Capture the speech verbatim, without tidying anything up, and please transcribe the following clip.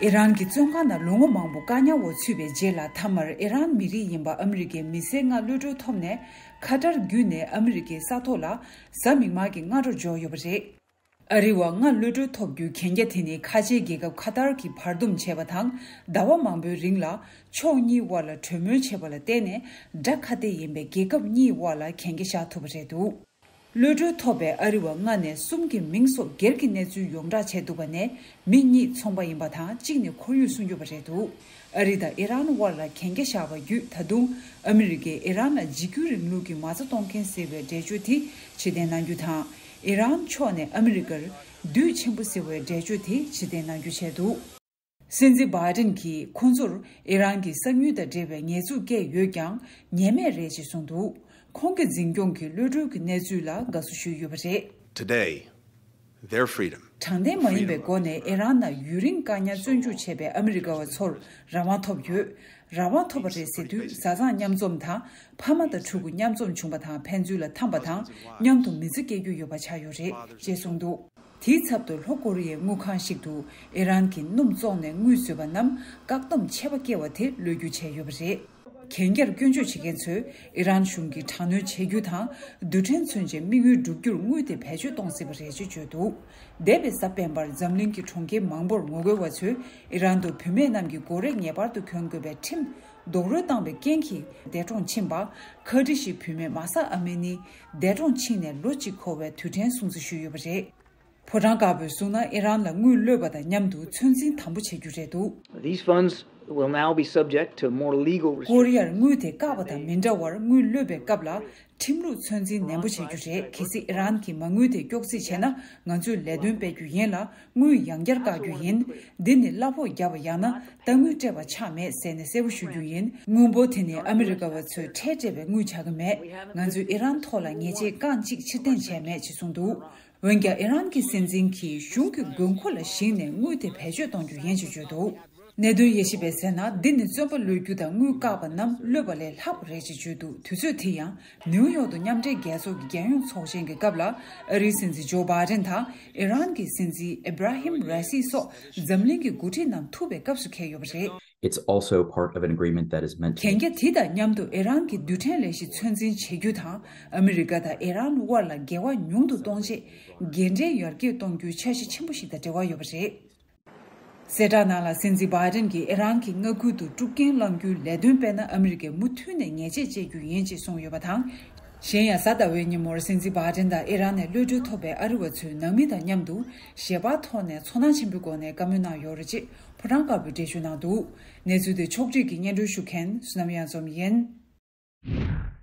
ཨི་རན་གྱི་བཙོན་ཁང་ནང་ལོ་ངོ་མང་པོ་བཀག་ཉར་འོག་ཚུད་པའི་རྗེས་ལ། མཐའ་མར་ཨི་རན་མི་རིགས་ཡིན་པ་ཨ་མི་རི་ཀའི་མི་སེར་ལྔ་གློད་གྲོལ་ཐོབ་ནས། ཁ་ཏར་བརྒྱུད་ནས་ཨ་མི་རི་ཀའི་ས་ཐོག་ལ་གཟའ་མིག་དམར་གྱི་སྔ་དྲོ་འབྱོར་ཡོད་པ་རེད། ཨ་རི་བ་ལྔ་གློད་གྲོལ་ཐོབ་རྒྱུའི་གན་རྒྱ་དེ་ནི་ཁ་ཆེའི་རྒྱལ་ཁབ་ཁ་ཏར་གྱིས་བར་འདུམ་བྱས་པ་དང་། ཟླ་བ་མང་པོའི་རིང་ལ་ཕྱོགས་གཉིས་དབར་ལ་གྲོས་མོལ་བྱས་པ་ལ་བརྟེན་ནས། དགྲ་ཁ་གཏད་ཡིན་པའི་རྒྱལ་ཁབ་གཉིས་དབར་ལ་གན་རྒྱ་བཞག་ཐུབ་པ་རེད་འདུག་གློད་གྲོལ་ཐོབ་པའི་ཨ་རི་བ་ལྔ་ནས་གསུམ་གྱི་མིང་སོགས་སྒེར་གྱི་གནས་ཚུལ་ཡོངས་བསྒྲགས་བྱས་འདུག་པ་ནས། མི་གཉིས་ཚོང་པ་ཡིན་པ་དང་། གཅིག་ནི་ཁོར་ཡུག་སྲུང་སྐྱོབ་པ་རེད་འདུག་ཨ་རི་དང་ཨི་རན་དབར་ལ་གན་རྒྱ་བཞག་པ་བརྒྱུད། ད་དུང་ཨ་མི་རི་ཀས་ཨི་རན་ལ་འཇིགས་སྐུལ་རིང་ལུགས་ཀྱི་མ་རྩ་གཏོང་མཁན་ཟེར་བའི་འགྲེལ་བརྗོད་དེ་ཕྱིར་འཐེན་གནང་རྒྱུ་དང་། ཨི་རན་ཕྱོགས་ནས་ཨ་མི་རི་ཀར་བདུད་ཆེན་པོ་ཟེར་བའི་འགྲེལ་བརྗོད་དེ་ཕྱིར་འཐེན་གནང་རྒྱུ་བྱས་འདུག་སྲིད་འཛིན་བྷའི་ཏིན་གྱིས་ཁོ་ཚོར་ཨི་རན་གྱི་གསང་ཉུལ་དང་འབྲེལ་བའི་ཉེས་འཛུགས་བཀལ་ཡོད་ཀྱང་། ཉེས་མེད་རེད་ཅེས་གསུངས་འདུག་ཁོང་གི་འཛིན་སྐྱོང་གི་གློད་གྲོལ་གྱི་གནས་ཚུལ་ལ་དགའ་བསུ་ཞུས་ཡོད་པ་རེད། Today, their freedom དྲང་བདེན་མ་ཡིན་པའི་སྒོ་ནས་ཨི་རན་ནང་ཡུན་རིང་བཀག་ཉར་བཙོན་འཇུག་བྱས་པའི་ཨ་མི་རི་ཀ་བ་ཚོར་རང་དབང་ཐོབ་ཡོད། རང་དབང་ཐོབ་པ་རེད་ཟེར་དུས། བཟའ་ཚང་མཉམ་འཛོམས་དང་། ཕ་མ་དང་ཕྲུ་གུ་མཉམ་འཛོམས་བྱུང་བ་དང་། ཕན་ཚུན་ལ་འཐམས་པ་དང་། མཉམ་དུ་མི་ཚེ་སྐྱེལ་རྒྱུ་ཡོད་པ་ཆགས་ཡོད་རེད་ཅེས་གསུངས་འདུག་དེའི་ཚབ་ཏུ། ལྷོ་ཀོ་རི་ཡའི་དངུལ་ཁང་ཞིག་ཏུ་ཨི་རན་གྱི་སྣུམ་བཙོངས་ནས་དངུལ་བཟོས་པ་རྣམས་བཀག་སྡོམ་ཆད་པ་བཀལ་བ་དེ་གློད་བསྒྱུར་བྱས་ཡོད་པ་རེད། གན་རྒྱར་སྐྱོན་བརྗོད་བྱེད་མཁན་ཚོས་ཨི་རན་གཞུང་གིས་དྲག་གནོན་བྱེད་རྒྱུ་དང་། རྡུལ་ཕྲན་མཚོན་ཆའི་དམིགས་ཡུལ་བསྒྲུབ་རྒྱུར་དངུལ་དེ་བེད་སྤྱོད་གཏོང་སྲིད་པ་རེད་ཅེས་བརྗོད་འདུག་འདས་པའི་གཟའ་སྤེན་པར་འཛམ་གླིང་གི་གྲོང་ཁྱེར་མང་པོར་ངོ་རྒོལ་བ་ཚོས་ཨི་རན་དུ་བུད་མེད་རྣམས་ཀྱི་མགོ་རས་ངེས་པར་དུ་གྱོན་དགོས་པའི་ཁྲིམས་རྡོག་རོལ་བཏང་བའི་རྐྱེན་གྱིས་འདས་གྲོངས་ཕྱིན་པ། ཁ་ཏི་ཤིའི་བུད་མེད་མཱ་ས་ཨ་མི་ནི་འདས་གྲོངས་ཕྱིན་ནས་ལོ་གཅིག་འཁོར་བའི་དུས་དྲན་སྲུང་བརྩི་ཞུས་ཡོད་པ་རེད། ཕོ་བྲང་དཀར་པོས་གསུངས་ན། ཨི་རན་ལ་དངུལ་གློད་པ་དང་མཉམ་དུ་ཚོད་འཛིན་དམ་པོ་བྱེད་རྒྱུ་རེད་འདུག These funds will now be subject to more legal restrictions. ཀོ་རི་ཡར་དངུལ་དེ་བཀག་པ་དང་མི་འདྲ་བར། དངུལ་གློད་པའི་སྐབས་ལ་ཁྲིམས་ལུགས་ཚོད་འཛིན་ནན་པོ་བྱེད་རྒྱུ་རེད། གལ་སྲིད་ཨི་རན་གྱིས་མ་དངུལ་དེ་སྐྱོག་རྩིས་བྱས་ན། ང་ཚོས་ལས་དོན་སྤེལ་རྒྱུ་ཡིན་ལ། དངུལ་ཡང་བསྐྱར་བཀག་རྒྱུ་ཡིན། འདི་ནི་གླ་ཕོགས་བརྒྱབ་པ་ཡང་ན་གཏའ་དངུལ་སྤྲད་པ་ཆགས་མེད་ཟེར་ནས་གསལ་པོ་ཞུ་རྒྱུ་ཡིན། དངུལ་འབོར་དེ་ནི་ཨ་མི་རི་ཀ་བ་ཚོས་ཁྲལ་སྤྲད་པའི་དངུལ་ཆགས་ཀྱི་མེད། ང་ཚོས་ཨི་རན་ཐོག་ལ་ཉེས་ཆད་རྐང་གཅིག་ཕྱིར་འཐེན་བྱས་མེད་ཅེས་གསུངས་འདུག་འོན་ཀྱང་ཨི་རན་གྱི་སྲིད་འཛིན་གྱིས་གཞུང་གི་དགོས་མཁོ་ལ་གཞིགས་ནས་དངུལ་དེ་བེད་སྤྱོད་གཏོང་རྒྱུ་ཡིན་ཞེས་བརྗོད་འདུག་གནད་དོན་དབྱེ་ཞིབ་པས་ཟེར་ན། འདི་ནི་བཙོན་པ་གློད་རྒྱུ་དང་དངུལ་བཀག་པ་རྣམས་གློད་པ་ལས་ལྷག་པ་རེད་ཅེས་བརྗོད་འདུག་དུས་ཚོད་དེ་ཡང་ནིའུ་ཡོག་ཏུ་མཉམ་འབྲེལ་རྒྱལ་ཚོགས་ཀྱི་རྒྱལ་ཡོངས་ཚོགས་ཆེན་གྱི་སྐབས་ལ། ཨ་རིའི་སྲིད་འཛིན་ཇོ་བྷའི་ཏན་དང་ཨི་རན་གྱི་སྲིད་འཛིན་ཨི་བྷ་ར་ཧིམ་ར་སི་སོགས་འཛམ་གླིང་གི་འགོ་ཁྲིད་རྣམས་ཐུག་པའི་སྐབས་སུ་འཁེལ་ཡོད་པ་རེད། It's also part of an agreement that is meant to གན་རྒྱ་དེ་དང་མཉམ་དུ་ཨི་རན་གྱི་རྡུལ་ཕྲན་ལས་གཞི་ཚོད་འཛིན་བྱེད་རྒྱུ་དང་། ཨ་མི་རི་ཀ་དང་ཨི་རན་དབར་ལ་འགལ་བ་ཉུང་དུ་གཏོང་ཆེད། འགན་འཁྲི་ཡར་རྒྱས་གཏོང་རྒྱུའི་འཆར་གཞི་ཆེན་པོ་ཞིག་དང་འབྲེལ་བ་ཡོད་པ་རེད། གསལ་བསྒྲགས་ནང་ལ། སྲིད་འཛིན་བྷའི་ཏིན་གྱིས་ཨི་རན་གྱི་མངའ་ཁུལ་དུ་དཀྲུག་རྐྱེན་བསླང་རྒྱུའི་ལས་དོན་སྤེལ་ན། ཨ་མི་རི་ཀས་མུ་མཐུད་ནས་ཉེས་ཆད་གཅོད་རྒྱུ་ཡིན་ཅེས་གསུངས་ཡོད་པ་དང་། གཞན་ཡང་། གཟའ་ཟླ་བའི་ཉིན་མོར་སྲིད་འཛིན་བྷའི་ཏིན་དང་ཨི་རན་ནས་གློད་གྲོལ་ཐོབ་པའི་ཨ་རི་བ་ཚོས་ནང་མི་དང་མཉམ་དུ་ཞལ་པར་ཐོག་ནས་ཚོར་སྣང་ཆེན་པོའི་སྒོ་ནས་བཀའ་མོལ་གནང་ཡོད་རེད་ཅེས་ཕོ་བྲང་དཀར་པོས་འགྲེལ་བརྗོད་གནང་འདུག་གནས་ཚུལ་དེ་ཕྱོགས་སྒྲིག་གིས་སྙན་སྒྲོན་ཞུ་མཁན་བསོད་ནམས་གཡང་འཛོམས་ཡིན།